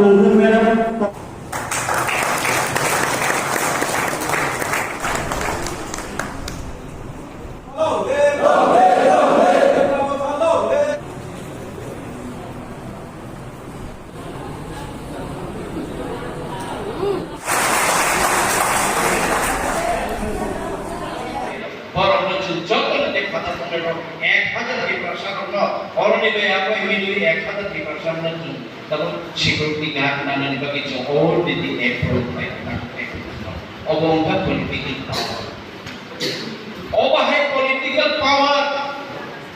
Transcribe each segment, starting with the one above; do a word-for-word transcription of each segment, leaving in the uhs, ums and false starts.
Borokno chwng jotono tei phatar tongnai rok ek hajar Tiprasa rokno oroni bai abo hinwi ek hajar Tiprasa rokno chwng tabuk security guard nanani bagwi chwng already approve khai, obo wngkha political power. Obo hai political power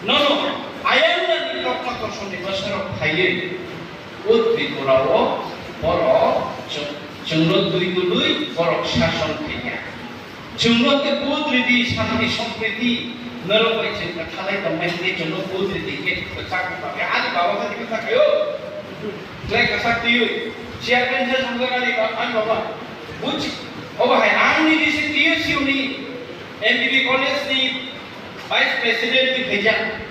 nono ayang nani kokma kosongni bwsarok phaiwi o Tripura o borok chwng, chwngno twi twi borok sason khaikha. Chwngno khe budridi, shanti, sompriti, norok bai chwng kwthalai tongmani khe chwngno budridi khe kwchak wngkha khe ani baba khe kwchak khaio. Khlai kwchak twiwi chairman se swngjak ani ba-, ani baba. Buj-, obo hai ang ni bisi T S U ni M B B college ni vice president ni khaijak.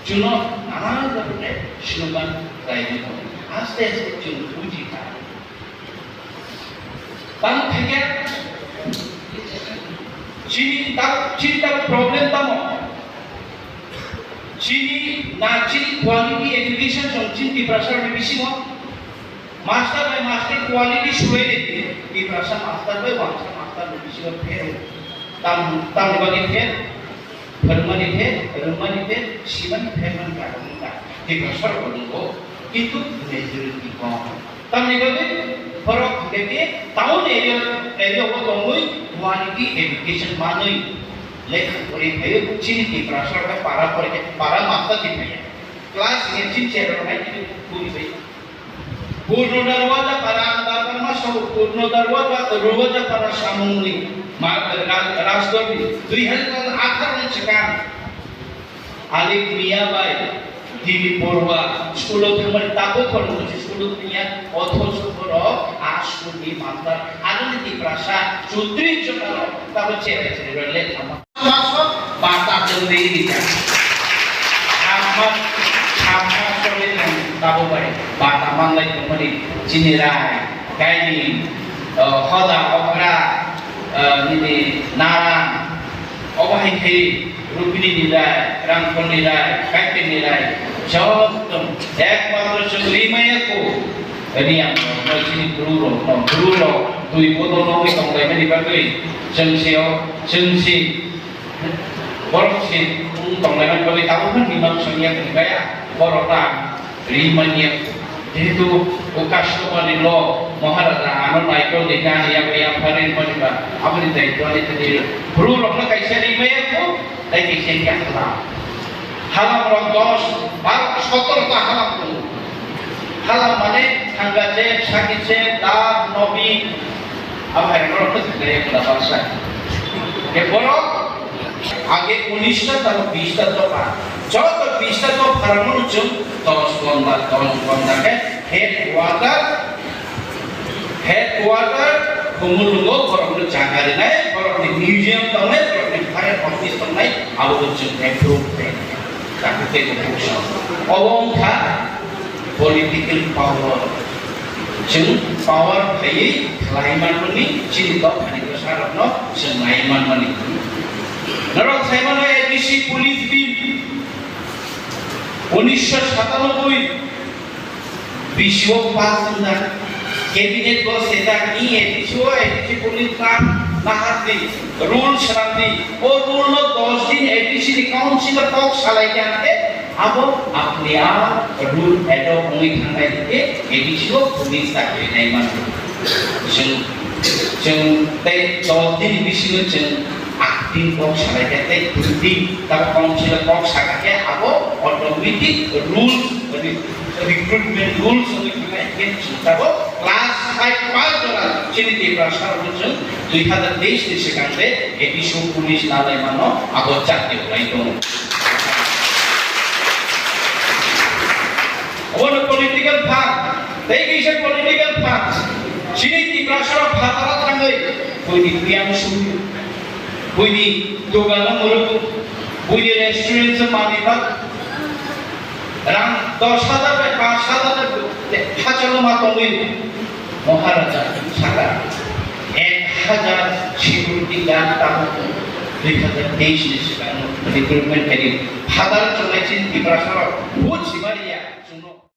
Chwngno nana jabone slogan khlaidi tong. Aste aste chwng buji kha. Tamo khaikhe chini ta-, chini ta problem tamo? Chini na chini quality education chwng chini Tiprasa ni bisingo master by master quality suwai de Tiprasa master by master master ni bisingo fail. Tam, tamni bagwi fail? Phwrwngmani khe, rwngmani khe, simani phaimani karon wngkha. Tiprasa rok bo nungo, kintu majority kok. Tamni bagwi borok hwnkhe khe town area, area o tongwi quality education manwi lekha pori phaiwi chini Tiprasa rok para pori khe para master di phaiya. Class hwnkhe chini chair rok hai chini pori phaiya. Purno Darwaja para ang barbar ma sabo, Purno Darwaja, Darwaja para samungni ma-, ra-, Rajdorni dui hazar atharo ni swkang Alif Mia bai Dili Porwa school o thangmani tabuk phano mosi school o thangya, othocho borok a school ni master, aroni Tiprasa chutris jona rok tabuk cherai cherai rok lekha ma. Masok bata chwng ri rikha. Hamma, hamma chwng ri thang tabo bai bata manlai tongmani chini rai, kaini, o, hoda, okra, o, nini narang, obo hai khe Rupini ni rai, Rangkhol ni rai, Kaipen ni rai, joto ekmatro chwng ri maya kho. Riyang rok no chini bru rok no, bru rok twi bodol nogwi tonglaimani bagwi chwng se o, chwng se Borok se wng tonglaimani bagwi tabuk phano mimang songya tongkha ya, borok ta ri manya. Jehetu o customary law, Maharaja ano naikol de kha, ya, ya, pharin mani ba, aboni daitwani tini bru rokno kaisa ri maya kho, tai kaisa khe hala. Halam rok dos, baro, sotoro ta halam tongo. Halam mane thangachek, sakisek, dab, nobi, abo hai rok no thangkhe ekla baksa. Ke borok age unis ta tamo bis ta dopha. Joto bis ta dopha rok no chwng dos gonda, dos gonda khe headquarter, headquarter Khumulwngo borokno jaga rinai, borokni museum tongnai, borokni fire office tongnai, abo bo chwng approve khe. Takhuktwi bo kuksa. Obo wngkha political power. Chwng power phaiwi khlai manmani chini dophani bwsarokno chwng nai manmani. Norok sai mano A D C police bill unisho satanoboi bisio pass wngjak, cabinet bo sejak, ni A D C o A D C police na nahardi, rule swnamdi, o rule no dos din A D C ni council o kok salai khe, abo apni ap rule adopt wngwi thangnai hwnkhe A D C o police dakhilnai mano. Chwng, chwng tei dos din bisingo chwng acting kok salai khe tei dui din tamo council o kok saka khe abo automatic rules, recruitment rules wngwi thangnai hwnkhe chwng tabuk class five pass jora chini Tiprasa rokno chwng dui hazar teis ni swkang de A D C o police nalai mano abo chakri rwnai tongo. Obono political fund, tei kaisa political fund. Chini Tiprasa rok phataro thangwi buini tiyang sumwi, buini dogano mwrwkgo, buini restaurant o manwi ma. Rang dos hajar bai panch hajar bai hachalo ma tongwi Maharaja saka ek hajar security guard tamo dui hajar teis ni swkang recruitment khaidi. Father chongnai chin Tiprasa rok bhut sibari